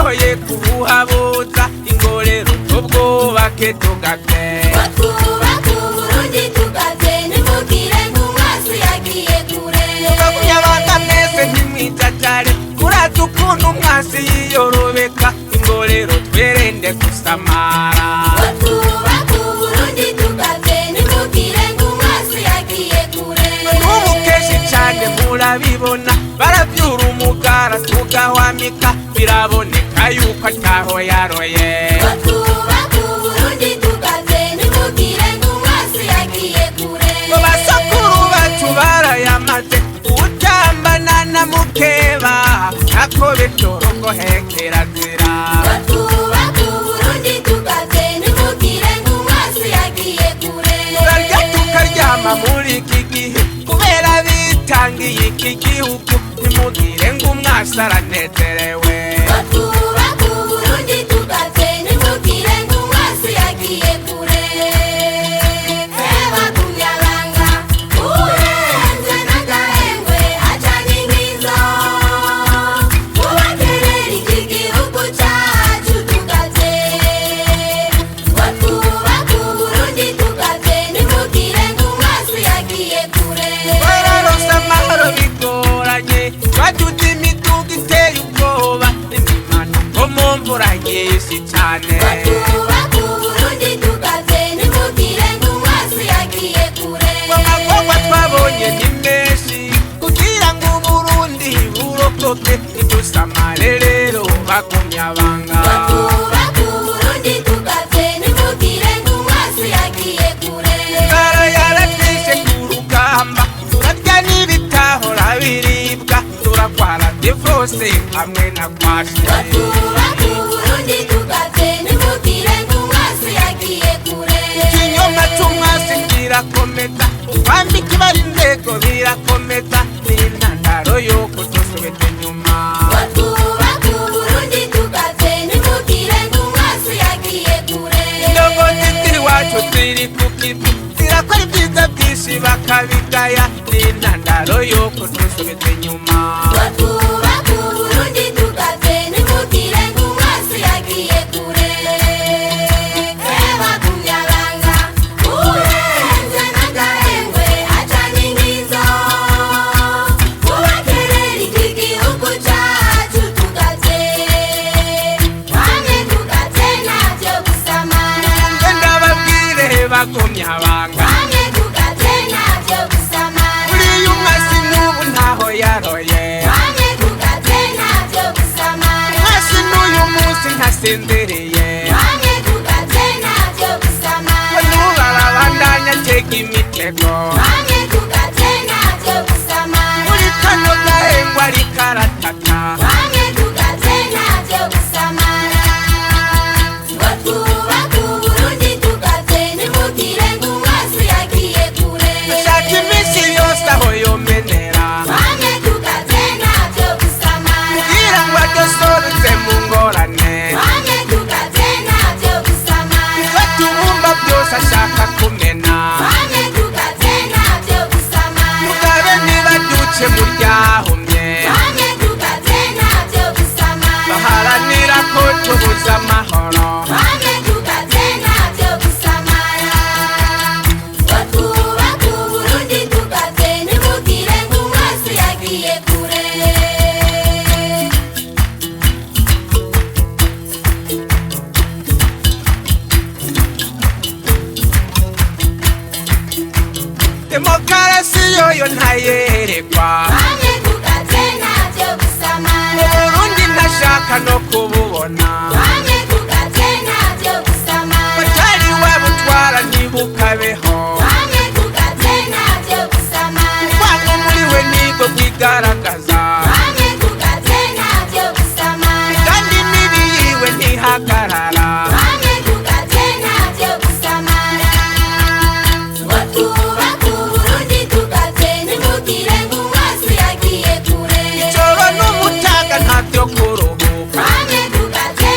Twoye kubuhabuza ingorero tubwubake tugapfe. Twubake Uburundi tugapfe, ntimugire ngo umwasi yagiye kure. Bagumya mwese ntimwijajare, murazi ukuntu umwasi yiyorobeka, ingorero twerende gusamara. Twubake Uburundi tugapfe, ntimugire ngo umwasi yagiye kure. N'ubu kenshi cane murabibona, baravyura umugara tugahwamika, biraboneka yuko ataho yaroye. Twubake Uburundi tugapfe, ntimugire ngo umwasi yagiye kure. Ngo basokuru bacu barayamaze, utambana na mukeba ntako bitorogohekera zira. Twubake Uburundi tugapfe, ntimugire ngo umwasi yagiye kure. Turarya tukaryama muri iki gihe kubera bitangiye iki gihugu, ntimugire ngo umwasi aranezerewe. Twubake Uburundi tugapfe, ntimugire ngo umwasi yagiye kure. Bagumyabanga urenze n'agahengwe acanye inkizo, mubaterere iki gihugu cyacu tugapfe. Twubake Uburundi tugapfe, ntimugire ngo umwasi yagiye kure. Twararonse amahoro bigoranye, twaduze imiduga iteye ubwoba, imimanuko mu mvura nyinshi cane. Twubake Uburundi tugapfe, ntimugire ngo umwasi yagiye kure. Amakorwa twabonye ni menshi kugira ngo Uburundi burokoke, ntidusamare rero bagumyabanga. Twubake Uburundi tugapfe, ntimugire ngo umwasi yagiye kure. Inzara yaratwishe ku rugamba, turarya n'ibitahora biribwa, turakwara tifose hamwe na kwashi. Twubake Uburundi tugapfe, ntimugire ngo umwasi yagiye kure. Ikinyoma c'umwasi kirakomeza, ukwambika ibara inzego birakomeza, n'intandaro y'uko dusubira inyuma. Twubake Uburundi tugapfe, ntimugire ngo umwasi yagiye kure. Indongozi z'iwacu ziri ku kivi, zirakora ibyiza byinshi bakabigaya, n'intandaro y'uko dusubira inyuma. Twubake Uburundi tugapfe, ntimugire ngo umwasi yagiye kure. Bagumyabanga urenze n'agahengwe acanye inkizo, mubaterere iki gihugu cyacu tugapfe. Twamye tugapfe ntavyo gusamara. Nge ndababwire bagumyabanga, Twamye tugapfe ntavyo gusamara. uriya umwasi n'ubu ntaho yaroye. Twamye tugapfe ntavyo gusamara. Umwasi n'uyu munsi ntasinziriye, Twamye tugapfe ntavyo gusamara. n'ubu arabandanya atega imitego. Twamye tugapfe ntavyo gusamara. Muri kano gahengwa ariko arataka. Twamye tugapfe ntavyo gusamara. Ngo twubake Uburundi tugapfe, ntimugire ngo umwasi yagiye kure. Ashaka iminsi yose aho yomenera, Twamye tugapfe ntavyo gusamara. kugira ngo adosorutse mu ngorane. Twamye tugapfe ntavyo gusamara. Ibyo tubumba byose ashaka kumena. Twamye tugapfe ntavyo gusamara. Mugabe niba duce mu ryahumye, Twamye tugapfe ntavyo gusamara. baharanira ko tubuza amahoro. Twamye tugapfe ntavyo gusamara. Ngo twubake Uburundi tugapfe, ntimugire ngo umwasi yagiye kure. Demokarasi yoyo ntayerekwa, Twamye tugapfe ntavyo gusamara. Uburundi ntashaka no kububona. Twamye tugapfe ntavyo gusamara. Batari wabutwara ntibukabeho, Twamye tugapfe ntavyo gusamara. urwango muri we nibwo bwigaragaza, Twamye tugapfe ntavyo gusamara. kandi imibi yiwe ntihagarara. Twamye tugapfe ntavyo gusamara. Ngo twubake Uburundi tugapfe, ntimugire ngo umwasi yagiye kure. Ijoro n'umutaga ntabyo kuruhuka. Twamye tugapfe.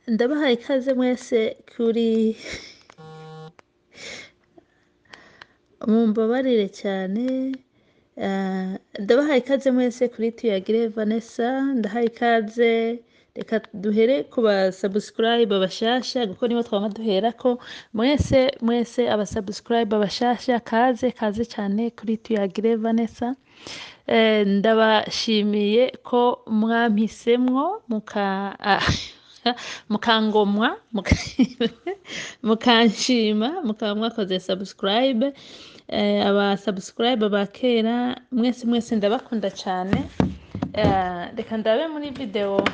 Ndabahaye ikaze mwese kuri, mumbabarire cyane. Ndabahaye ikaze mwese kuri Tuyagire Vanessa. Ndahaye ikaze. Reka duhere ku ba subscribe bashasha, kuko nibo twama duherako. Mwese mwese aba subscribe bashasha, kaze kaze cyane kuri Tuyagire Vanessa. Ndabashimiye ko mwampisemwo mukangomwa, mukanshima, mukaba mwakoze subscribe. Aba subscribe ba kera mwese mwese, ndabakunda cyane. Reka ndabe muri video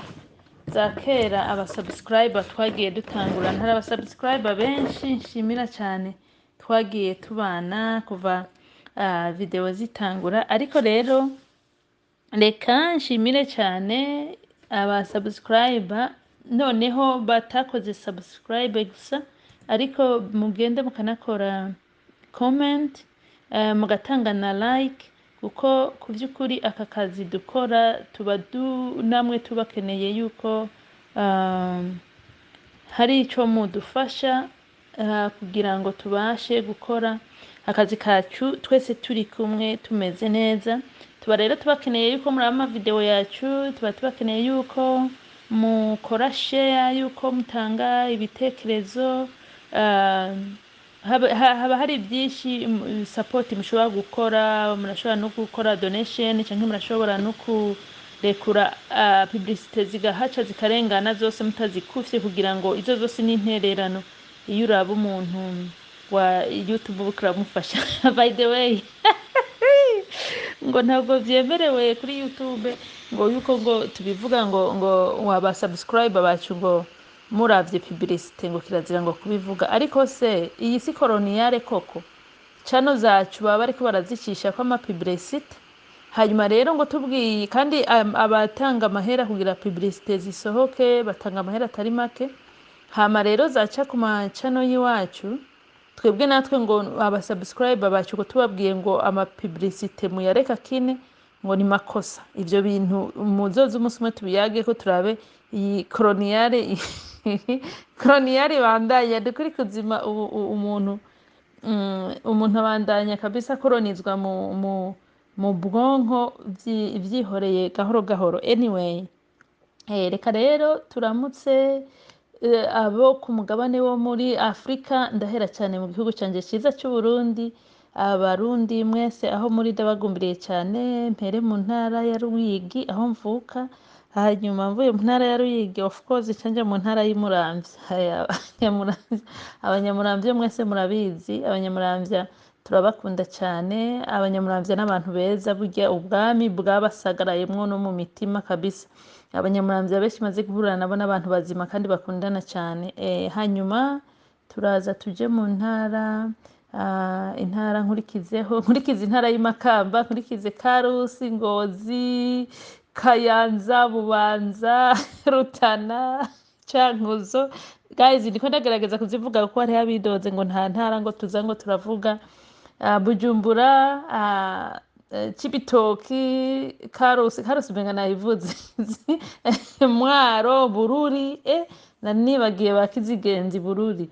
za kera aba subscriber twagiye dutangura. Hari aba subscriber benshi nshimira cyane twagiye tubana kuva video zitangura. Ariko rero reka nshimire cyane aba subscriber noneho batakoze subscribe gusa, ariko mugende mukanakora comment, mugatanga na like, kuko ku by'ukuri aka kazi dukora tuba namwe tubakeneye yuko hari icyo mudufasha kugira ngo tubashe gukora akazi kacu twese turi kumwe, tumeze neza. Tuba rero tubakeneye yuko muri ama video yacu, tuba tubakeneye yuko mukora share, yuko mutanga ibitekerezo. Haba hari byinshi support mushobora gukora. Murashobora no gukora donation, cyangwa murashobora no kurekura publicité zigahaca zikarengana zose mutazikufye, kugira ngo izo zose ni intererano. Iyo uraba umuntu wa YouTube uramufasha. By the way, ngo ntabwo byemerewe kuri YouTube ngo yuko ngo tubivuga, ngo waba subscribe bacu ngo muravye publicité, ngo kirazira ngo kubivuga. Ariko se iyi si coloniale koko? Channel zacu baba bariko barazicisha ko ama publicité. Hanyuma rero ngo tubwiye kandi abatanga amahera kugira publicité zisohoke batanga amahera atari make. Hama rero zaca ku ma channel y'iwacu, twebwe natwe ngo aba subscribe bacu ngo tubabwiye ngo ama publicité muyareka kine, ngo ni makosa. Ivyo bintu muzoze umunsi umwe tubiyage ko turabe iyi coloniale bandanya dukuri kuzima. Ubu umuntu umuntu abandanya kabisa koronizwa mu bwonko vyihoreye gahoro gahoro. Anyway, reka rero turamutse abo ku mugabane wo muri Afrika. Ndahera cyane mu gihugu canje ciza c'u Burundi. Abarundi mwese aho muri, ndabagumbiriye cyane. Mpere mu ntara ya Ruyigi aho mvuka. Hanyuma mvuye mu ntara ya Ruyigi, of course canje mu ntara y'Imuramvya. Haya, Abanyamuramvya, Abanyamuramvya mwese murabizi. Abanyamuramvya turabakunda cyane. Abanyamuramvya n'abantu beza, burya ubwami bwabasagarayemwo no mu mitima kabisa. Abanyamuramvya benshi maze guhura nabo n'abantu bazima kandi bakundana cyane. Hanyuma turaza tuje mu ntara, intara nkurikizeho, nkurikize intara y'Imakamba, nkurikize Karusi, Ngozi, Kayanza, Bubanza, Rutana, Cankuzo. Guys, ndiko ndagerageza kuzivuga kuko hariho abidoze ngo nta ntara ngo tuza ngo turavuga. Bujumbura, Cibitoki, Karusi, Karusi umenga nayivuze, Mwaro, Bururi, nari nibagiye ba Kizigenzi Bururi.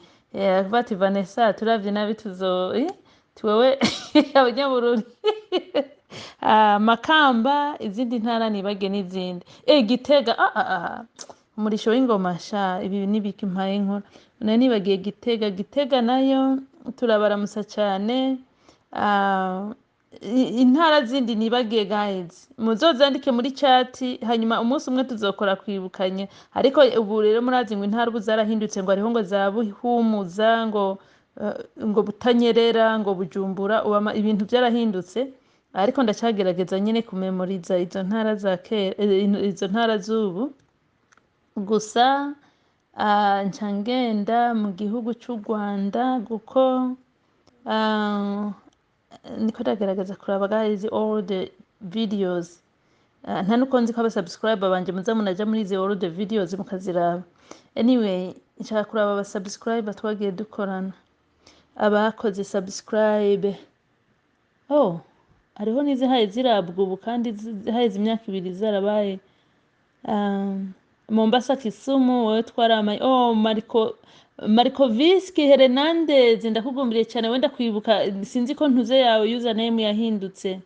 Bati Vanessa turavye nabi tuzo tuwewe abanyabururi. Makamba, izindi ntara nibagiye n'izindi. Gitega, umurisho w'ingoma sha, ibi nibiki mpaye nkora? Nari nibagiye Gitega. Gitega nayo turabaramusa cyane. Intara zindi nibagiye, guys, muzozandike muri chat, hanyuma umunsi umwe tuzokora kwibukanya. Ariko ubu rero murazi ngo intara ubu zarahindutse, ngo hariho ngo za Buhumuza, ngo Butanyerera, ngo Bujumbura. Ubu ibintu byarahindutse, ariko ndacyagerageza nyine kumemoriza izo ntara za kera, izo ntara z'ubu gusa. Nca ngenda mu gihugu c'u Rwanda, kuko ndiko ndagerageza kuraba, guys, all the videos. Nta nuko nzi ko aba subscriber banje muza munaja muri izi all the videos mukaziraba. Anyway, nshaka kuraba aba subscriber twagiye dukorana, abakoze subscribe. Oh, hariho n'izihaye zirabwa ubu kandi haheze imyaka 2 zarabaye. Mombasa, Kisumu, wowe twaramaye. Oh, Mariko Marikoviski Hernandez, ndakugumbiriye cyane, wenda kwibuka, sinzi ko ntuze yawe username yahindutse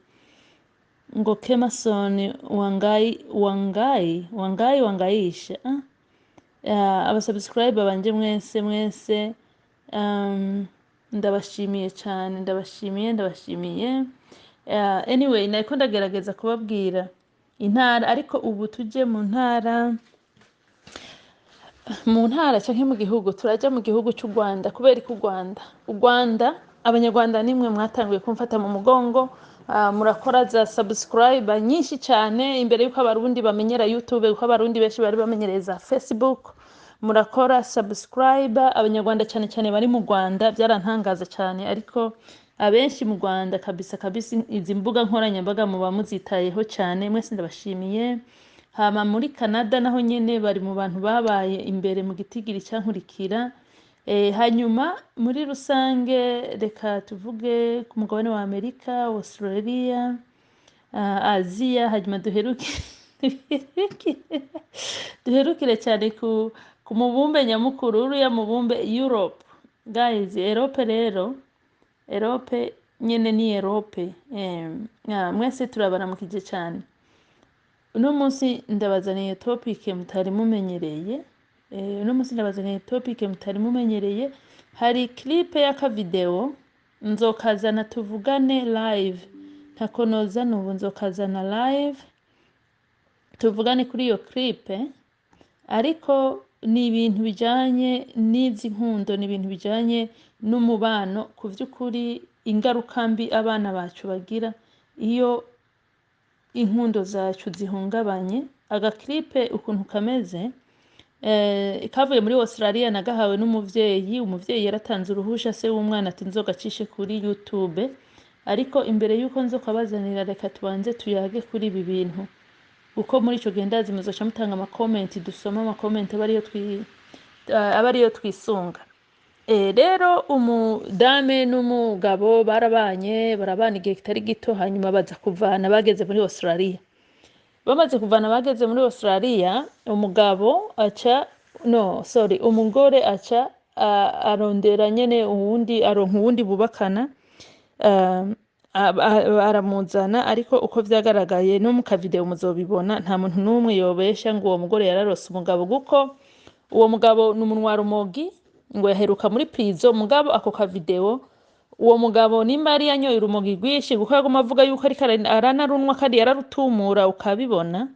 ngo Kemason Wangai Wangai Wangai Wangaisha, ah? Abasubscribe banje mwese mwese, ndabashimiye cyane, ndabashimiye, ndabashimiye. Anyway, nariko ndagerageza kubabwira intara, ariko ubu tuje mu ntara canke mu gihugu. Turaja mu gihugu c'u Rwanda. Kubera ko u Rwanda, abanyarwanda nimwe mwatanguye kumfata mu mugongo, murakora za subscribe nyinshi cyane imbere yuko abarundi bamenyera YouTube, kuko abarundi benshi bari bamenyereye za Facebook. Murakora subscribe, abanyarwanda cyane cyane bari mu Rwanda, byarantangaza cyane, ariko abenshi mu Rwanda kabisa kabisa izi mbuga nkoranyambaga muba muzitayeho cyane. Mwese ndabashimiye. Hama muri Canada naho nyene bari mu bantu babaye imbere mu gitigiri cyankurikira. Hanyuma muri rusange reka tuvuge ku mugabane wa Amerika, Australia, Aziya, hanyuma duherukire cyane ku mubumbe nyamukuru, uriya mubumbe Europe. Guys, Europe rero, Europe nyene ni Europe. Mwese turabaramukije cyane. Uno munsi ndabazaniye topic mutari mumenyereye. Uno munsi ndabazaniye topic mutari mumenyereye. Hari clip y'akavideo nzokazana tuvugane live, ntako nozana ubu, nzokazana live tuvugane kuri iyo clip. Ariko ni ibintu bijanye n'izi nkundo, ni ibintu bijanye n'umubano, ku vy'ukuri ingaruka mbi abana bacu bagira iyo inkundo zacu zihungabanye. Agaclip ukuntu kameze, kavuye muri Australia, nagahawe n'umuvyeyi. Umuvyeyi yaratanze uruhusha, se w'umwana, ati nzogacishe kuri YouTube. Ariko imbere y'uko nzokabazanira, reka tubanze tuyage kuri ibi bintu, kuko muri ico gihe ndazi muzoca mutanga amakomenti, dusoma amakomenti, aba ariyo twisunga. Rero umudame n'umugabo barabanye, barabana igihe kitari gito, hanyuma baza kuvana bageze muri Australia. Bamaze kuvana bageze muri Australia, umugabo aca, no sorry, umugore aca arondera nyene uwundi, aronka uwundi bubakana, aramuzana. Ariko uko vyagaragaye no mu kavideo muzobibona, nta muntu n'umwe yobesha ngo uwo mugore yararose umugabo, kuko uwo mugabo ni umunwa rumogi, ngo yaheruka muri prison. Mugabo ako kavideo, uwo mugabo nimba yari yanyoye urumogi rwinshi, kuko yaguma avuga yuko ariko aranarunwa kandi yararutumura ukabibona,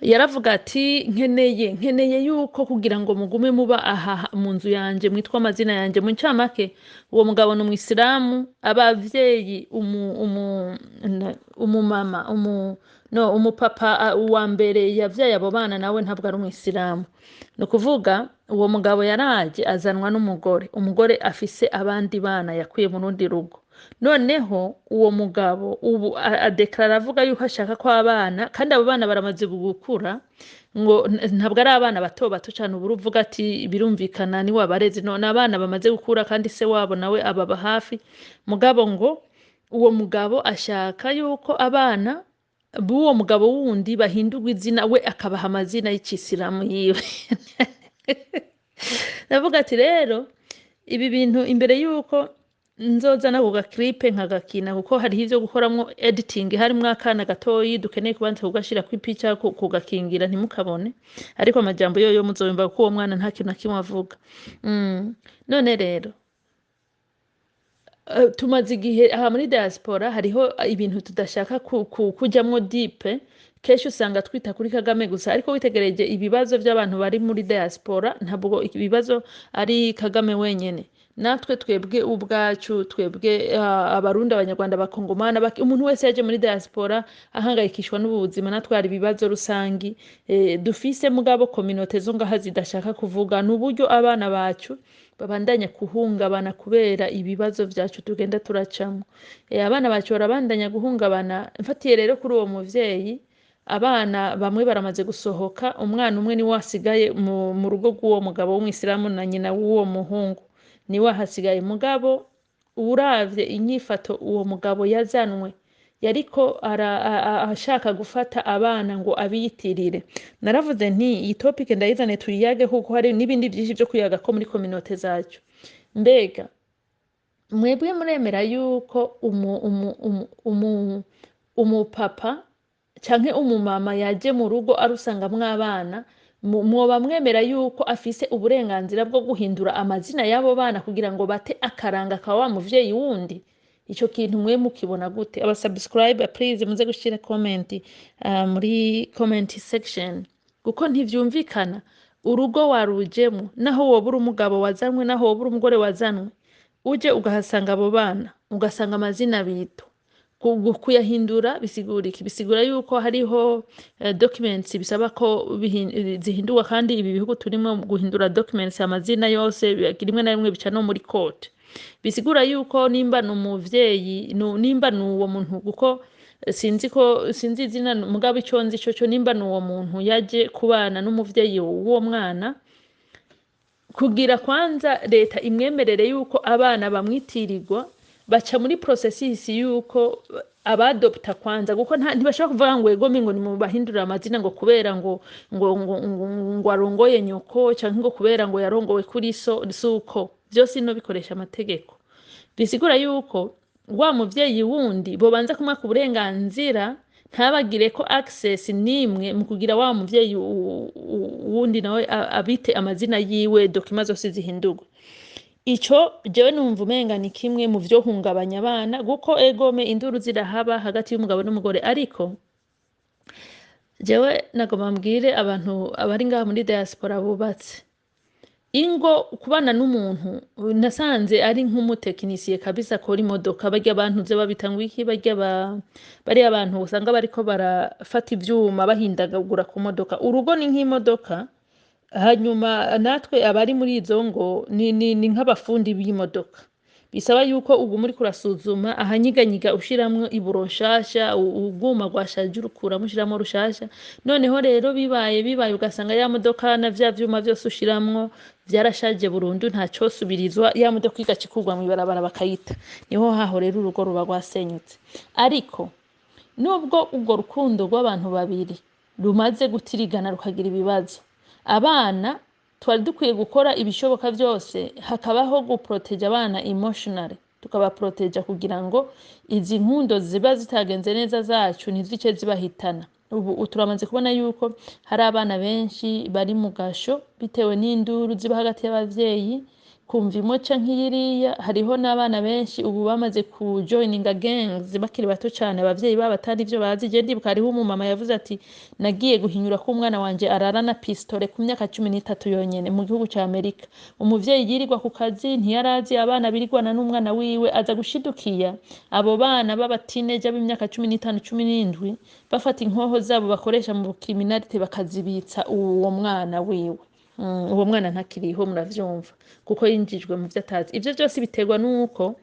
yaravuga ati nkeneye yuko kugira ngo mugume muba aha mu nzu yanje, mwitwa amazina yanje. Mu ncamake, uwo mugabo ni umwisilamu. Abavyeyi, umumama, no umupapa uwa mbere yavyaye abo bana, nawe ntabwo ari umwisilamu. Ni ukuvuga uwo mugabo yaraje azanwa n'umugore, umugore afise abandi bana yakuye mu rundi rugo. Noneho uwo mugabo ubu adeklara avuga yuko ashaka ko abana, kandi abo bana baramaze gukura, ngo ntabwo ari abana bato bato cyane ubu uvuga ati birumvikana ni wabarezi, no ni abana bamaze gukura, kandi se wabo nawe ababa hafi. Mugabo ngo uwo mugabo ashaka yuko abana b'uwo mugabo wundi bahindurwa izina, we akabaha amazina y'ikisilamu yiwe. Ndavuga ati rero ibi bintu, imbere yuko nzoza nako gaclip nkagakina, kuko hariho ivyo gukoramwo editing, harimwo akana gatoyi dukeneye kubanza kugashirako ipica, kugakingira ntimukabone, ariko amajambo yoyo muzoyumva, kuko uwo mwana nta kintu na kimwe avuga. None rero tumaze igihe aha muri diaspora, hariho ibintu tudashaka kujamwo deep. Kenshi usanga twita kuri Kagame gusa, ariko witegereje ibibazo by'abantu bari muri diaspora, ntabwo ibibazo ari Kagame wenyene. Natwe twebwe ubwacu, twebwe abarundi, abanyarwanda, abakongomana, umuntu wese yaje muri diaspora ahangayikishwa n'ubuzima, natwe hari ibibazo rusangi dufise, mugabo communauté zo ngaha zidashaka kuvuga. Ni uburyo abana bacu babandanya kuhungabana kubera ibibazo vyacu tugenda turacamo. Abana bacu barabandanya guhungabana. Mfatiye rero kuri uwo muvyeyi, abana bamwe baramaze gusohoka, umwana umwe niwe asigaye mu rugo rw'uwo mugabo w'umwisilamu na nyina w'uwo muhungu, niwe ahasigaye. Mugabo uravye inyifato uwo mugabo yazanwe Yariko ashaka gufata abana ngo abiyitirire. Naravuze nti iyi topic ndayizane tuyiyage, kuko hari n'ibindi vyinshi vyo kuyaga ko muri communauté zacu. Mbega mwebwe muremera yuko umupapa canke umumama yaje mu rugo arusangamwo abana, mwoba mwemera yuko afise uburenganzira bwo guhindura amazina y'abo bana kugira ngo bate akaranga ka wa muvyeyi wundi? Ico kintu mwe mukibona gute? Aba subscribe, please muze gushira comment muri comment section, kuko ntivyumvikana. Urugo warujemwo, naho woba uri umugabo wazanwe, naho woba uri umugore wazanwe, uje ugahasanga abo bana, ugasanga amazina bitwa, kuyahindura bisigura iki? Bisigura yuko hariho documents bisaba ko zihindurwa. Kandi ibi bihugu turimo, guhindura documents, amazina yose, rimwe na rimwe bica no muri court. Bisigura yuko nimba ni umuvyeyi, nimba ni uwo muntu, kuko sinzi ko sinzi izina, mugabo ico nzi co, nimba ni uwo muntu yaje kubana n'umuvyeyi w'uwo mwana, kugira kwanza leta imwemerere yuko abana bamwitirirwa, baca muri processus yuko abadopta kwanza, kuko ntibashobora kuvuga ngo egome, ngo nimubahindurire amazina, ngo kubera ngo arongoye nyoko, canke ngo kubera ngo yarongowe kuri so. Suko vyose ino bikoresha amategeko. Bisigura yuko wa muvyeyi wundi bobanza kumwaka uburenganzira, ntabagire ko access nimwe mu kugira wa muvyeyi wundi nawe abite amazina yiwe, documents zose zihindurwe. Ico jewe numva umenga ni kimwe mu vyo hungabanya abana, kuko egome induru zirahaba hagati y'umugabo n'umugore. Ariko jewe nagomba mbwire abantu abari ngaha muri diaspora bubatse ingo, kubana n'umuntu nasanze ari nk'umutekinisiye kabisa akora imodoka. Barya abantu vyo babita ngo iki? Barya bariya abantu usanga bariko barafata ivyuma bahindagura ku modoka. Urugo ni nk'imodoka, hanyuma natwe abari muri izo ngo ni nk'abafundi b'imodoka. Bisaba yuko uguma uriko urasuzuma ahanyiganyiga, ushiramwo iburo nshasha, urwuma rwashaje urukuramwo, ushiramwo rushasha. Noneho rero bibaye ugasanga ya modoka na vya vyuma vyose ushiramwo vyarashaje burundu, ntacosubirizwa, ya modoka igaca ikurwa mw'ibarabara bakayita. Niho haho rero urugo ruba rwasenyutse. Ariko nubwo urwo rukundo rw'abantu babiri rumaze gutirigana rukagira ibibazo, abana twari dukwiye gukora ibishoboka byose hakabaho guproteja abana emotionally, tukabaproteja kugira ngo izi nkundo ziba zitagenze neza zacu ntizice zibahitana. Ubu turamaze kubona yuko hari abana benshi bari mu gasho bitewe n'induru ziba hagati y'abavyeyi, kumva imoca nk'iyiriya. Hariho n'abana benshi ubu bamaze kujoininga gangs bakiri bato cane, abavyeyi babo atari ivyo bazi. Je ndibuka hariho umumama yavuze ati: "Nagiye guhinyura ko umwana wanje arara na pistolet ku myaka 13 yonyene mu gihugu ca Amerika." Umuvyeyi yirirwa ku kazi, ntiyarazi abana birigwana n'umwana wiwe. Aza gushidukiya abo bana b'aba teenager b'imyaka 15, 17 bafata inkoho zabo bakoresha mu criminalité, bakazibitsa uwo mwana wiwe. Uwo mwana ntakiriho, muravyumva, kuko yinjijwe mu vyo atazi. Ivyo vyose biterwa n'uko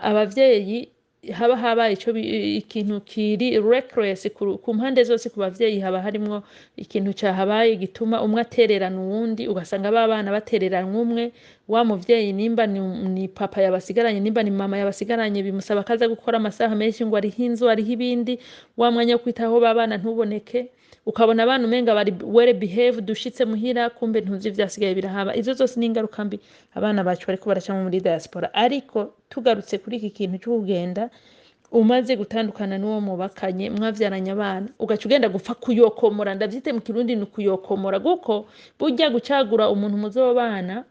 abavyeyi haba habaye ico ikintu kiri reckless ku mpande zose. Ku bavyeyi haba harimwo ikintu cahabaye gituma umwe atererana uwundi, ugasanga ba bana batereranwa umwe. Wa muvyeyi, nimba ni papa yabasigaranye, nimba ni mama yabasigaranye, bimusaba kaza gukora amasaha menshi ngo arihe inzu, arihe ibindi, wa mwanya wo kwitaho ba bana ntuboneke. Ukabona abana umenga bari well behaved, ushitse muhira kumbe ntuzi ivyasigaye birahaba. Ivyo zose ni ingaruka mbi abana bacu bariko baracamwo muri diaspora. Ariko tugarutse kuri iki kintu cyo kugenda umaze gutandukana n'uwo mubakanye, mwavyaranye abana, ugaca ugenda gupfa kuyokomora, ndavyite mu Kirundi ni ukuyokomora, kuko burya gucagura umuntu muzobana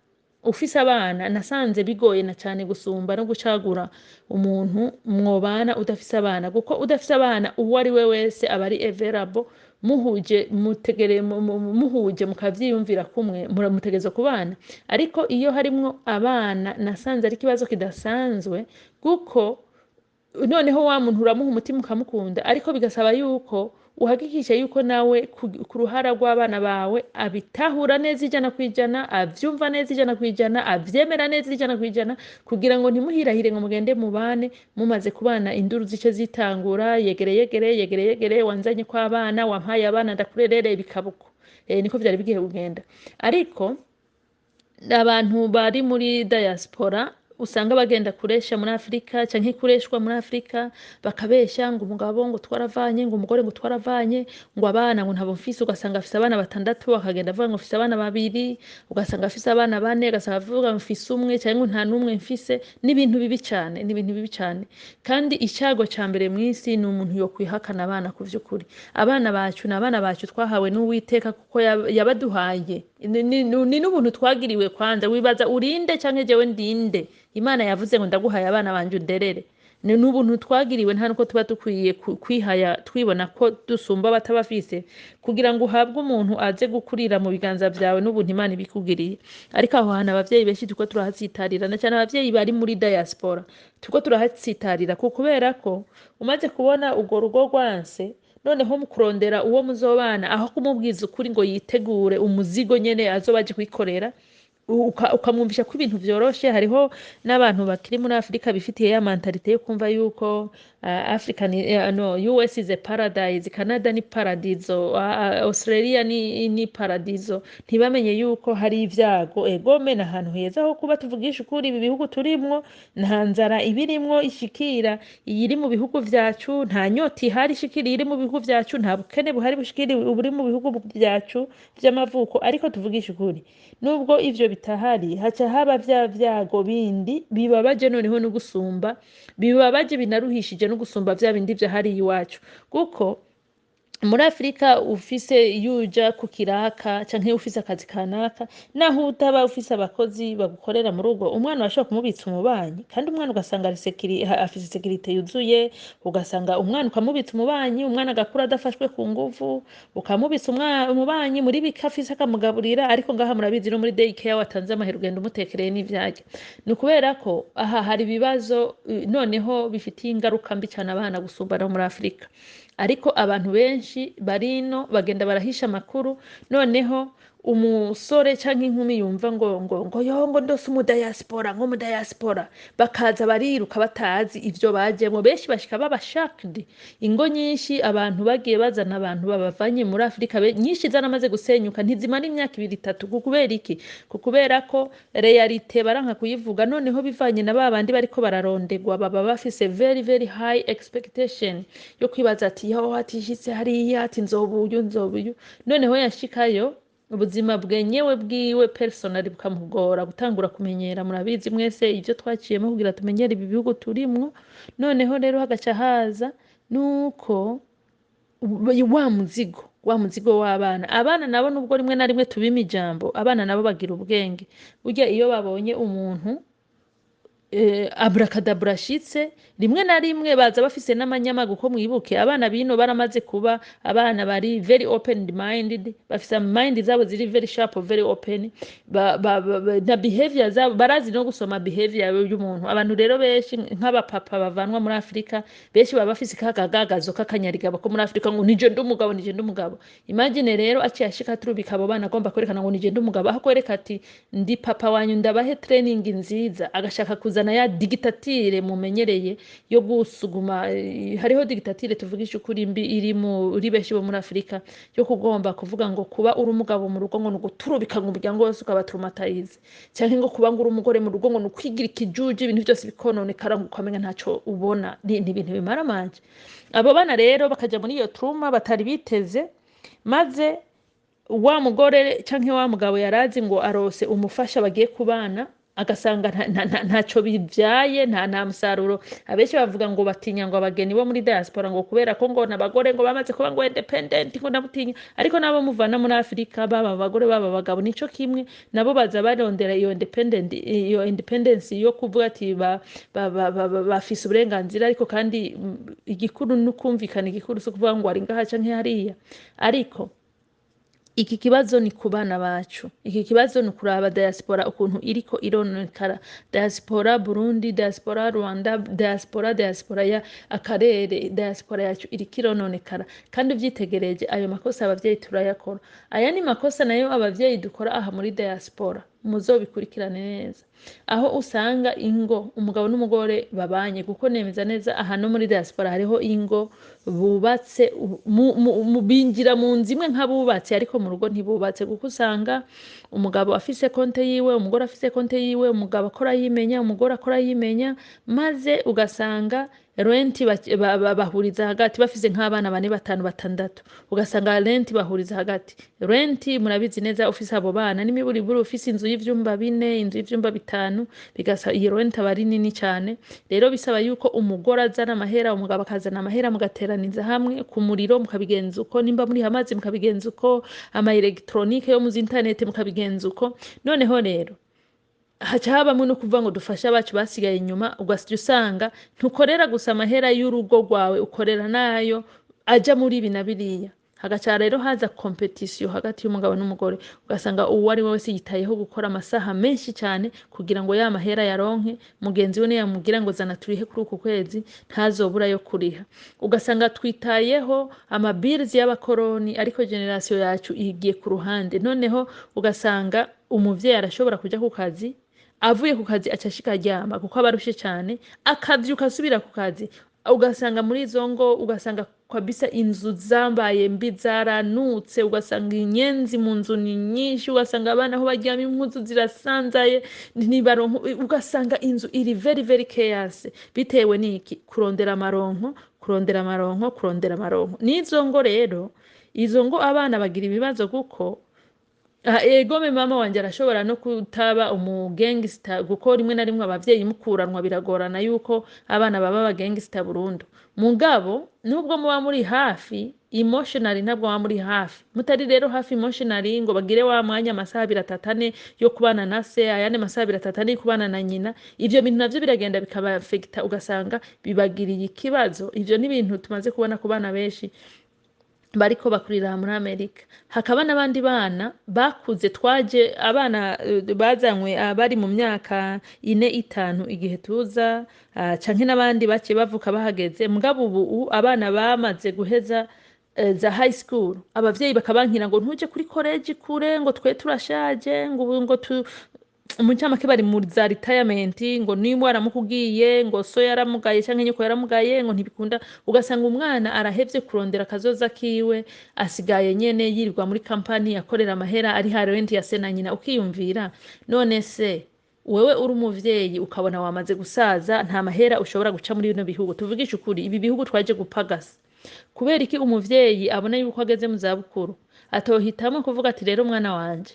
ufise abana nasanze bigoye na cane gusumba no gucagura umuntu mwobana udafise abana, kuko udafise abana uwo ari we wese aba ari available. Muhuje mutegere, muhuje mukavyiyumvira kumwe, muramutegerezwa kubana. Ariko iyo harimwo abana nasanze ari ikibazo kidasanzwe, kuko noneho wa muntu uramuha umutima, ukamukunda, ariko bigasaba yuko uhakikisha yuko nawe ku ruhara rw'abana bawe abitahura neza 100%, avyumva neza 100%, avyemera neza 100%, kugira ngo ntimuhirahire ngo mugende mubane, mumaze kubana induru zice zitangura: "Yegere, yegere, yegere, yegere, wanzanye ko abana, wampaye abana ndakurerere." Bikabuko niko vyari bigiye kugenda. Ariko abantu bari muri diaspora, usanga bagenda kuresha muri Afurika canke kureshwa muri Afurika, bakabesha ngo umugabo ngo twaravanye, ngo umugore ngo twaravanye, ngo abana ngo ntabo mfise. Ugasanga afise abana batandatu, akagenda avuga ngo mfise abana babiri, ugasanga afise abana bane, ugasanga avuga ngo mfise umwe canke ngo nta n'umwe mfise. Ni ibintu bibi cane, ni ibintu bibi cane. Kandi icago ca mbere mw'isi ni umuntu yokwihakana abana. Ku vy'ukuri, abana bacu ni abana bacu twahawe n'Uwiteka, kuko yabaduhaye. Ni n'ubuntu twagiriwe. Kwanza wibaza urinde canke jewe ndinde? Imana yavuze ngo ndaguhaye abana banje underere. Ni n'ubuntu twagiriwe, nta nuko tuba dukwiye kwihaya twibona ko dusumba abatabafise. Kugira ngo uhabwe umuntu aze gukurira mu biganza vyawe, n'ubuntu Imana ibikugiriye. Ariko aho hantu abavyeyi benshi turiko turahatsitarira, na cane abavyeyi bari muri diaspora turiko turahatsitarira, kubera ko umaze kubona urwo rugo rwanse, noneho mu kurondera uwo muzobana, aho kumubwiza ukuri ngo yitegure umuzigo nyene azoba aje kwikorera, ukamwumvisha ko ibintu vyoroshe. Hariho n'abantu bakiri muri Afurika bifitiye ya mentalité yo kumva yuko Africa ni, no, US is a paradise, Canada ni paradizo, Australia ni paradizo. Ntibamenye yuko hari ivyago. Egome, ni ahantu heza ho kuba, tuvugisha ukuri. Ibi bihugu turimwo nta nzara ibirimwo ishikira iyiri mu bihugu vyacu, nta nyota ihari ishikira iyiri mu bihugu vyacu, nta bukene buhari bushikira uburi mu bihugu vyacu vy'amavuko. Ariko tuvugisha ukuri, nubwo ivyo bitahari, haca haba vya vyago bindi bibabaje noneho no gusumba, bibabaje binaruhishije no gusumba vya bindi vyahariye iwacu. Kuko muri Afurika ufise, iyo uja ku kiraka canke ufise akazi kanaka, naho utaba ufise abakozi bagukorera mu rugo, umwana urashobora kumubitsa umubanyi, kandi umwana ugasanga ari afise sécurité yuzuye. Ugasanga umwana ukamubitsa umubanyi, umwana agakura adafashwe ku nguvu, ukamubitsa umubanyi muri bike afise akamugaburira. Ariko ngaha murabizi, no muri day care watanze amahera, ugenda umutekereye n'ivyarya. Ni ukubera ko aha hari ibibazo noneho bifitiye ingaruka mbi cane abana gusumba no muri Afurika. Ariko abantu benshi barino bagenda barahisha amakuru. Noneho umusore canke inkumi yumva ngo yo, ngo ndose umudiaspora, ngo umudiaspora, bakaza bariruka batazi ivyo bajemwo. Benshi bashika baba shocked. Ingo nyinshi abantu bagiye bazana abantu babavanye muri Afurika, nyinshi zaramaze gusenyuka, ntizimara imyaka ibiri, itatu. Ku kubera iki? Ku kubera ko réalité baranka kuyivuga. Noneho bivanye na babandi bariko bararondegwa, baba bafise very very high expectation yo kwibaza ati yo, atishitse hariya, ati nzoba uyu, nzoba uyu. Noneho yashikayo, ubuzima bwenyewe bwiwe personal bukamugora gutangura kumenyera. Murabizi mwese ivyo twaciyemo kugira tumenyere ibi bihugu turimwo. Noneho rero hagaca haza nuko wa muzigo w'abana. Abana nabo, nubwo rimwe na rimwe tubima ijambo, abana nabo bagira ubwenge. Burya iyo babonye umuntu abracadabra ashitse, rimwe na rimwe baza bafise n'amanyamagu. Ko mwibuke, abana bino baramaze kuba abana bari very open minded, bafise mind zabo ziri very sharp, very open, ba, na behavior zabo barazi no gusoma behavior y'umuntu. Abantu rero benshi nk'abapapa bavanwa muri Afurika, benshi baba bafise kakagagazo k'akanyarigabo ko muri Afurika, ngo nije ndi umugabo, nije ndi umugabo. Imagine rero aciye ashika aturubika abo bana, agomba kwerekana ngo nije ndi umugabo, aho kwereka ati ndi papa wanyu, ndabahe training nziza, agashaka kuzana ya dictature mumenyereye yo gusuguma. Hariho dictature, tuvugisha ukuri, mbi iri muri benshi bo muri Afurika, yo kugomba kuvuga ngo kuba uri umugabo mu rugo ngo ni uguturubika ngo umuryango wose ukabatraumatize, canke ngo kuba ngo uri umugore mu rugo ngo ni ukwigira ikijuju, ibintu byose bikononekara, ngo ukamenya ntaco ubona. Ni ibintu bimara amanje. Abo bana rero bakaja muri iyo trauma batari biteze, maze wa mugore canke wa mugabo yarazi ngo arose umufasha bagiye kubana, agasanga ntaco bivyaye, nta musaruro. Abenshi bavuga ngo batinya ngo abageni bo muri diaspora, ngo kubera ko ngo n'abagore ngo bamaze kuba ngo independent, ngo nabutinya. Ariko nabo muvana muri Afurika, baba abagore baba abagabo, nico kimwe, nabo baza barondera iyo independent, iyo independence yo kuvuga ati bafise uburenganzira. Ariko kandi igikuru ni ukumvikana. Igikuru si ukuvuga ngo ari ngaha canke hariya. Ariko iki kibazo ni ku bana bacu. Iki kibazo ni ukuraba diaspora ukuntu iriko ironekara, diaspora Burundi, diaspora Rwanda, diaspora ya akarere. Diaspora yacu iriko irononekara. Kandi uvyitegereje, ayo makosa abavyeyi turayakora. Aya ni makosa nayo abavyeyi dukora aha muri diaspora. Muzobikurikirane neza aho usanga ingo umugabo n'umugore babanye, kuko nemeza neza aha no muri diaspora hariho ingo bubatse binjira mu nzu imwe nk'abubatse, ariko mu rugo ntibubatse, kuko usanga umugabo afise konte yiwe, umugore afise konte yiwe, umugabo akora yimenya, umugore akora yimenya, maze ugasanga rent bahuriza hagati, bafise nk'abana bane, batanu, batandatu, ugasanga rent bahuriza hagati. Rent murabizi neza, ufise abo bana n'imiburiburi, ufise inzu y'ivyumba bine, inzu y'ivyumba bitanu, bigasa iyo rent aba ari nini cane. Rero bisaba yuko umugore azana amahera, umugabo akazana amahera, mugateraniza hamwe. Ku muriro mukabigenza uko, nimba muri amazi mukabigenza uko, ama électronique yo muzi internet mukabigenza uko. Noneho rero haca habamwo no kuvuga ngo dufashe abacu basigaye inyuma, ugasya usanga ntukorera gusa amahera y'urugo rwawe, ukorera nayo aja muri ibi na biriya. Hagaca rero haza compétition hagati y'umugabo n'umugore, ugasanga uwo ari we wese yitayeho gukora amasaha menshi cyane kugira ngo ya mahera yaronke. Mugenzi we niyamubwira ngo zana turihe kuri uku kwezi, ntazobura yo kuriha. Ugasanga twitayeho ama bills y'abakoroni, ariko génération yacu igiye ku ruhande. Noneho ugasanga umuvyeyi arashobora kuja ku kazi, avuye ku kazi aca ashika aryama kuko aba arushe cyane, akavyuka asubira ku kazi. Ugasanga muri izo ngo, ugasanga kabisa inzu zambaye mbi, zaranutse, ugasanga inyenzi mu nzu ni nyinshi, ugasanga abana aho baryama impuzu zirasanzaye, ntibaronka, ugasanga inzu iri very very chaos. Bitewe n'iki? Kurondera amaronko, kurondera amaronko, kurondera amaronko. N'izo ngo rero, izo ngo abana bagira ibibazo, kuko egome mama wanje arashobora no kutaba umu gangster, kuko rimwe na rimwe abavyeyi mukuranwa biragorana yuko abana baba aba gangster burundu. Mugabo nubwo muba muri hafi emotionally, ntabwo muba muri hafi. Mutari rero hafi emotionally ngo bagire wa mwanya, amasaha 2, 3, 4 yo kubana na se, ayandi masaha 2, 3, 4 yo kubana na nyina, ivyo bintu navyo biragenda bikaba affecta, ugasanga bibagiriye ikibazo. Ivyo ni ibintu tumaze kubona ku bana benshi bariko bakurira muri Amerika. Hakaba n'abandi bana bakuze, twaje abana bazanywe bari mu myaka 4, 5 igihe tuza, canke n'abandi bake bavuka bahageze. Mugabo ubu abana bamaze guheza za high school, abavyeyi bakabankira ngo ntuje kuri college kure, ngo twe turashaje, ngo ubu ngo tu mu ncamake bari mu za retirement, ngo niba waramukubwiye ngo so yaramugaye canke nyoko yaramugaye, ngo ntibikunda. Ugasanga umwana arahevye kurondera akazoza kiwe, asigaye nyene yirirwa muri kampani akorera amahera ari rent ya se na nyina. Ukiyumvira, none se wewe uri umuvyeyi ukabona wamaze gusaza, nta mahera ushobora guca muri bino bihugu, tuvugishe ukuri, ibi bihugu twaje gupagasa, kubera iki umuvyeyi abona yuko ageze mu zabukuru atohitamwo kuvuga ati: "Rero mwana wanje,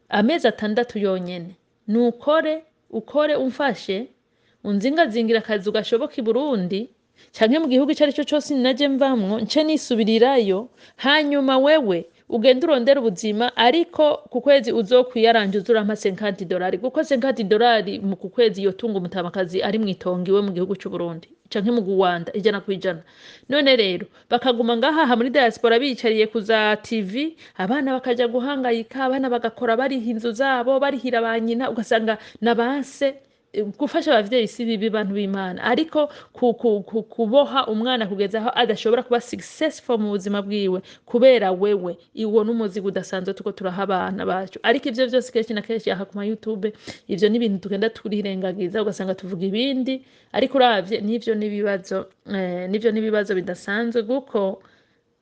amezi 6 yonyene nukore, ukore umfashe unzingazingira akazi gashoboka i Burundi canke mu gihugu ico arico cose naje mvamwo, nce nisubirirayo, hanyuma wewe ugende urondere ubuzima, ariko ku kwezi uzokwiyaranje uze urampa $50," kuko $50 mu ku kwezi yotunga umutamakazi ari mw'itongo iwe mu gihugu c'Uburundi canke mu Rwanda 100%. None rero bakaguma ngahaha muri diaspora biyicariye ku za TV, abana bakaja guhangayika, abana bagakora bariha inzu zabo, barihira ba nyina, ugasanga na base. Gufasha abavyeyi si bibi, bantu b'Imana, ariko kuboha umwana kugeza aho adashobora kuba successful mu buzima bwiwe kubera wewe, iwo n'umuzigo udasanzwe tuko turaha abana bacu. Ariko ivyo vyose kenshi na kenshi aha ku ma YouTube, ivyo ni ibintu tugenda turirengagiza, ugasanga tuvuga ibindi. Ariko uravye n'ivyo n'ibibazo, n'ivyo n'ibibazo bidasanzwe, kuko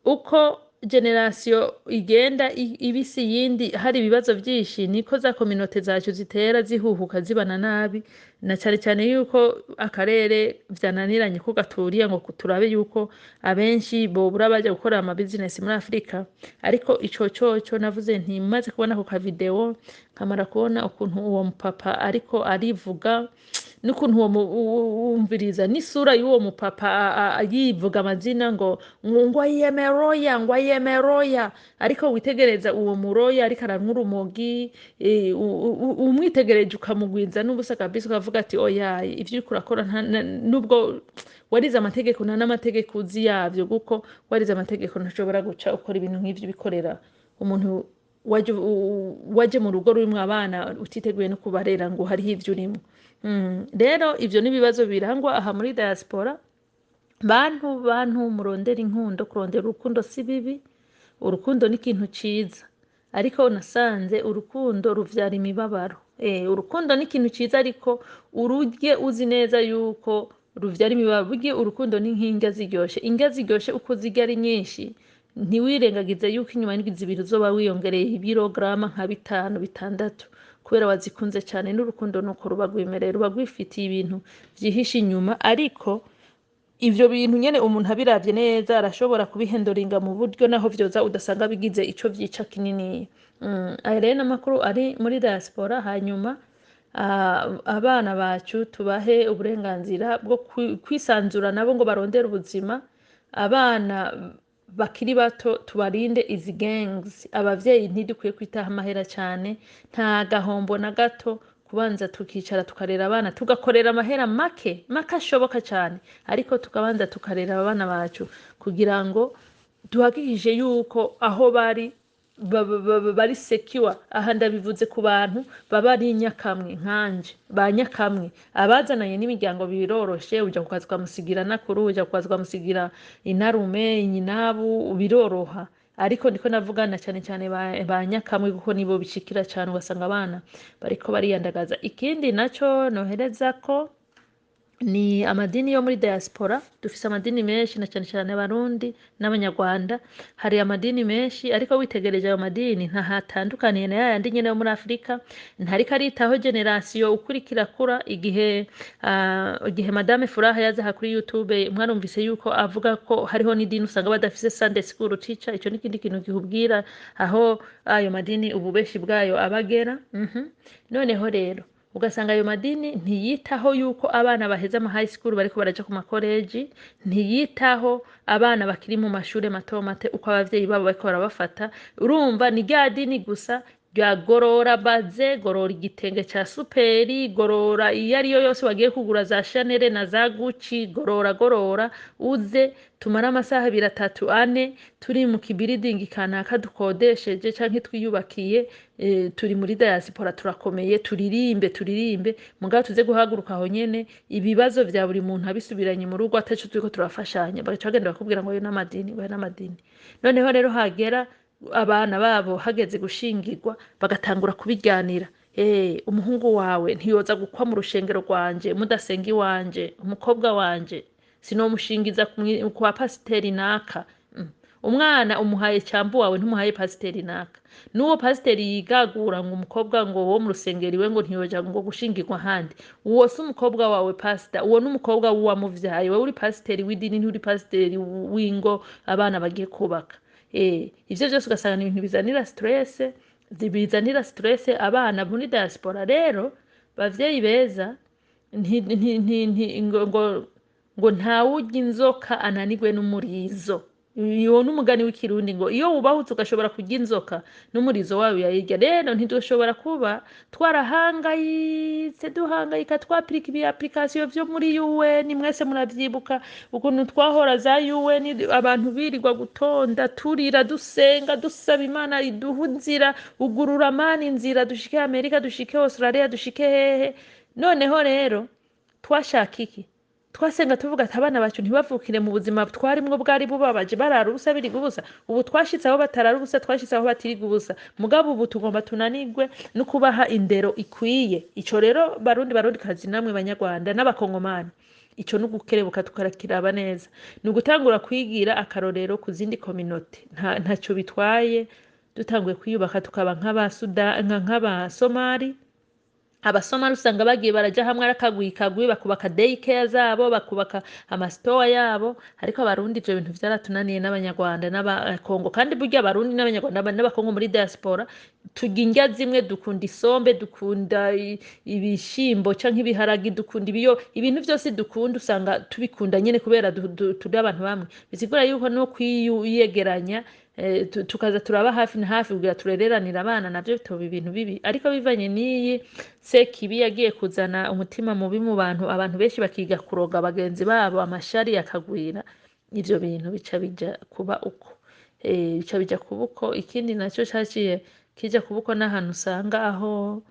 uko génération igenda ibisi yindi hari ibibazo vyinshi, niko za communauté zacu zitera zihuhuka, zibana nabi, na cane cane yuko akarere vyananiranye ko gaturiye ngo turabe yuko abenshi bobura baja gukora ama business muri Afrika. Ariko ico coco navuze nti maze kubona ako ka vidéo, nkamara kubona ukuntu uwo mupapa ariko arivuga, n'ukuntu uwo wumviriza n'isura y'uwo mupapa yivuga amazina ngo ayemeroya, ngo ayemeroya, ariko witegereza uwo muroya ariko aranywa urumogi, umwitegereje ukamugwiza n'ubusa kabisa, ukavuga ati: "Oya, ivyo uriko urakora nubwo warize amategeko, nta n'amategeko uzi yavyo, kuko warize amategeko ntushobora guca ukora ibintu nk'ivyo ubikorera umuntu waje mu rugo rurimwo abana utiteguye no kubarera ngo hariho ivyo urimwo." Rero ivyo n'ibibazo birangwa aha muri diaspora. Bantu murondera inkundo, kurondera urukundo si bibi, urukundo ni ikintu ciza. Ariko nasanze urukundo ruvyara imibabaro. Urukundo ni ikintu ciza, ariko ururye uzi neza yuko ruvyara imibabaro. Burya urukundo ni nk'indya ziryoshe. Indya ziryoshe uko zirya ari nyinshi, ntiwirengagize yuko inyuma y'indwi 2 uzoba wiyongereye ibirograma nka 5, 6, kubera wazikunze cane. N'urukundo nuko ruba rwimereye, ruba rwifitiye ibintu vyihishe inyuma, ariko ivyo bintu nyene umuntu abiravye neza arashobora kubihendoringa mu buryo naho vyoza udasanga bigize ico vyica kininiya. Aya rero n'amakuru ari muri diaspora. Hanyuma abana bacu tubahe uburenganzira bwo kwisanzura nabo ngo barondere ubuzima. Abana bakiri bato tubarinde izi gangs. Abavyeyi ntidukwiye kwitaho amahera cane, nta gahombo na gato kubanza tukicara tukarera abana, tugakorera amahera make make ashoboka cane, ariko tukabanza tukarera abana bacu kugira ngo duhakikishe yuko aho bari bari secure. Aha ndabivuze ku bantu baba ari nyakamwe nkanje, ba nyakamwe abazananye n'imiryango biroroshe, uja ku kazi ukamusigira nakuru, uja ku kazi ukamusigira inarume, inyinabu, biroroha. Ariko ndiko navugana cyane cyane ba nyakamwe, kuko nibo bishikira cyane, ugasanga abana bariko bariyandagaza. Ikindi naco nohereza ko ni amadini yo muri diaspora. Dufise amadini menshi, na cyane cyane Abarundi n'Abanyarwanda. Hari amadini menshi, ariko witegereje ayo madini ntahatandukaniye na yayandi nyene yo muri Afurika, ntariko aritaho génération ukurikira kura. Igihe Madame Furaha yaza aha kuri YouTube, mwarumvise yuko avuga ko hariho n'idini usanga badafise Sunday school teacher. Ico n'ikindi kintu gihubwira aho ayo madini ububeshi bwayo abagera. Noneho rero ugasanga ayo madini ntiyitaho yuko abana baheze ama high school bariko baraja ku makoreji, ntiyitaho abana bakiri mu mashure mato mato uko abavyeyi babo bariko barabafata. Urumva ni rya dini gusa rya gorora baze, gorora igitenge ca superi, gorora iyo ariyo yose wagiye kugura za Chanel na za Gucci, gorora gorora, uze tumare amasaha 2, 3, 4 turi mu kibiridingi kanaka dukodesheje canke twiyubakiye, turi muri diaspora turakomeye, turirimbe turirimbe, mugabo tuze guhaguruka aho nyene ibibazo vya buri muntu abisubiranye mu rugo, ataco turiko turafashanya. Bagaca bagenda bakubwira ngo ayo n'amadini, ngo ayo n'amadini. Noneho rero hagera abana babo hageze gushingirwa, bagatangura kubiryanira. Umuhungu wawe ntiyoza gukwa mu rushengero rwanje mudasenga iwanje, umukobwa wanje sinomushingiza kwa pasiteri naka. Umwana umuhaye cyambu wawe, ntumuhaye pasiteri naka. N'uwo pasiteri yigagura ngo umukobwa ngo wo mu rusengero iwe ngo ntiyoja ngo gushingirwa ahandi, uwo si umukobwa wawe pasita, uwo n'umukobwa w'uwamuvyaye. Wewe uri pasiteri w'idini, nturi pasiteri w'ingo abana bagiye kubaka. Ivyo vyose ugasanga ni ibintu bizanira stress, bizanira stress abana muri diaspora. Rero bavyeyi beza, ngo ntawurya inzoka ananirwe n'umurizo. Uwo n'umugani w'Ikirundi, ngo iyo wubahutse ugashobora kurya inzoka, n'umurizo wayo uyayirya. Rero ntidushobora kuba twarahangayitse, duhangayika, twapirika ibi application vyo muri UN. Mwese muravyibuka ukuntu twahora za UN, abantu birirwa gutonda, turira, dusenga, dusaba Imana iduha inzira, ugurura Mana inzira dushike Amerika, dushike Australia, dushike hehe. Noneho rero twashaka iki? Twasenga tuvuga ati abana bacu ntibavukire mu buzima twarimwo bwari bubabaje, barara ubusa, biriga ubusa. Ubu twashitse aho batarara ubusa, twashitse aho batiriga ubusa, mugabo ubu tugomba tunanirwe no kubaha indero ikwiye. Ico rero, Barundi, Barundi kazi, namwe Banyarwanda n'Abakongomani, ico ni ugukerebuka tukarakiraba neza, ni ugutangura kwigira akarorero ku zindi communauté. Ntaco bitwaye dutanguye kwiyubaka tukaba nk'Abasomali. Abasomali usanga bagiye baraja hamwe ari akagwi kagwi, bakubaka daycare zabo, bakubaka amasitowa yabo. Ariko Abarundi ivyo bintu vyaratunaniye, n'Abanyarwanda n'Abakongo. Kandi burya Abarundi n'Abanyarwanda n'Abakongo muri diaspora turya indya zimwe: dukunda isombe, dukunda ibishimbo canke ibiharagi, dukunda ibiyo, ibintu vyose dukunda usanga tubikunda nyene kubera turi abantu bamwe. Bisigura yuko no kwiyegeranya, tukaza turaba hafi na hafi kugira turereranire abana, navyo bitoba ibintu bibi. Ariko bivanye n'iyi sekibi yagiye kuzana umutima mubi mu bantu, abantu benshi bakiga kuroga bagenzi babo, amashari akagwira, ivyo bintu bica bija kuba uko, bica bija kuba uko. Ikindi naco caciye kija kuba uko n'ahantu usanga aho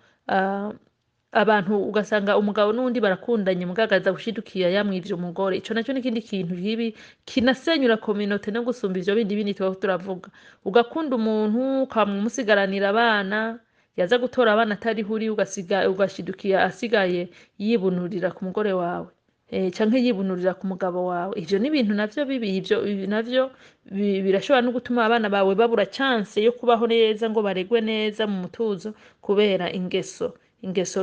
Abantu ugasanga umugabo n'uwundi barakundanye, mugabo akaza gushidukira yamwivye umugore. Ico naco n'ikindi kintu kibi kinasenyura communauté no gusumba ivyo bindi tuba turavuga. Ugakunda umuntu, ukamusigaranira abana, yaza gutora abana atariho uri, ugasiga, ugashidukira asigaye yibunurira ku mugore wawe, canke yibunurira ku mugabo wawe. Ivyo ni ibintu navyo bibi. Ivyo ibi navyo birashobora no gutuma abana bawe babura chance yo kubaho neza ngo baregwe neza mu mutuzo, kubera ingeso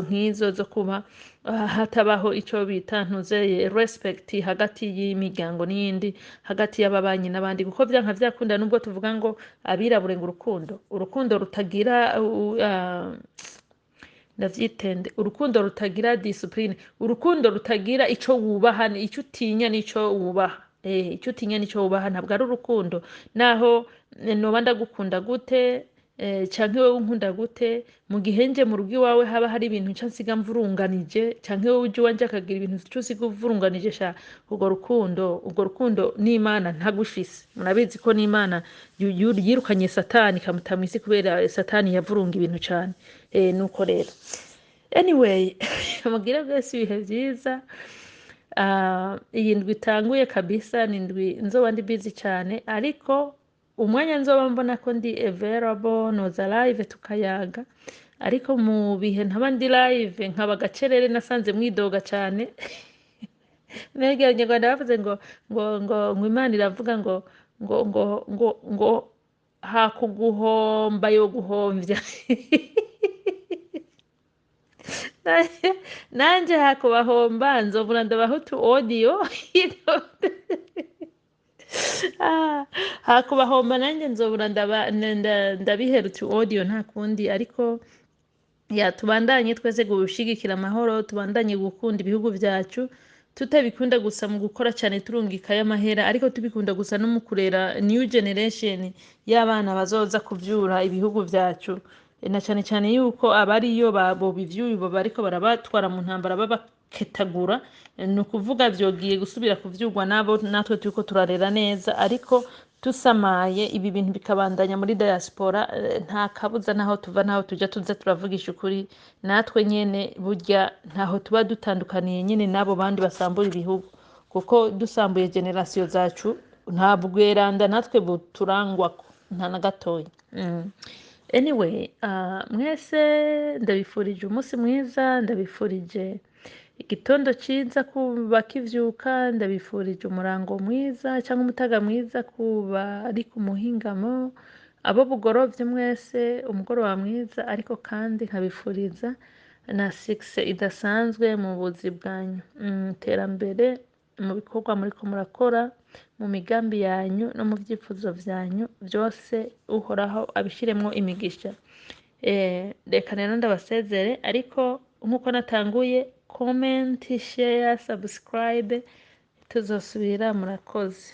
nk'izo zo kuba hatabaho ico bita ntuzeye respect hagati y'imiryango n'iyindi, hagati y'ababanyi n'abandi. Kuko vyanka vyakunda, nubwo tuvuga ngo abirabure ngo urukundo rutagira ndavyitende, urukundo rutagira discipline, urukundo rutagira ico wubaha, ico utinya n'ico wubaha, ico utinya n'ico wubaha ntabwo ari urukundo. Naho noba ndagukunda gute, canke wewe unkunda gute, mu gihe nje mu rugo iwawe haba hari ibintu nca nsiga mvurunganije, canke wewe uje iwanje akagira ibintu uca usiga uvurunganije, sha, urwo rukundo n'Imana ntagufise. Murabizi ko n'Imana yirukanye Satani ikamuta mw'isi kubera Satani yavurunga ibintu cane. Nuko rero, anyway, mugire bwese ibihe vyiza. Iyi ndwi itanguye kabisa ni indwi nzoba ndi busy cane, ariko umwanya nzoba mbona ko ndi available noza live tukayaga. Ariko mu bihe ntaba ndi live nkaba gacerere, nasanze mwidoga cane. Mbega Abanyarwanda bavuze ngo Imana iravuga ngo hakuguhomba yo guhomvya. Nanje hakubahomba nzobura ndabaha utu audio. Hakubahomba nanjye nzobura ndabihera utu audio, nta kundi. Ariko ya, tubandanye twese gushigikira amahoro, tubandanye gukunda ibihugu vyacu, tutabikunda gusa mu gukora cyane turungikayo amahera, ariko tubikunda gusa no mu kurera new generation y'abana bazoza kuvyura ibihugu vyacu. Na cyane cyane yuko abariyo bobivyuye ubu bariko barabatwara mu ntambara babaketagura. Ni ukuvuga vyogiye gusubira kuvyurwa nabo natwe turiko turarera neza. Ariko tusamaye ibi bintu bikabandanya muri diaspora, nta kabuza naho tuva naho tuja tuza turavugisha ukuri, natwe nyene burya ntaho tuba dutandukaniye nyene n'abo bandi basambura ibihugu, kuko dusambuye génération zacu nta bweranda natwe buturangwako, nta na gatoya. Anyway, mwese ndabifurije umunsi mwiza, ndabifurije igitondo ciza ku bakivyuka, ndabifurije umurango mwiza cyangwa umutaga mwiza ku bari ku muhingamo, abo bugorovye mwese umugoroba mwiza. Ariko kandi nkabifuriza na succès idasanzwe mu buzi bwanyu, iterambere mu bikorwa muriko murakora, mu migambi yanyu no mu vyifuzo vyanyu byose, Uhoraho abishiremwo imigisha. Reka rero ndabasezere, ariko nkuko natanguye, comment, share, subscribe. Tuzosubira, murakoze.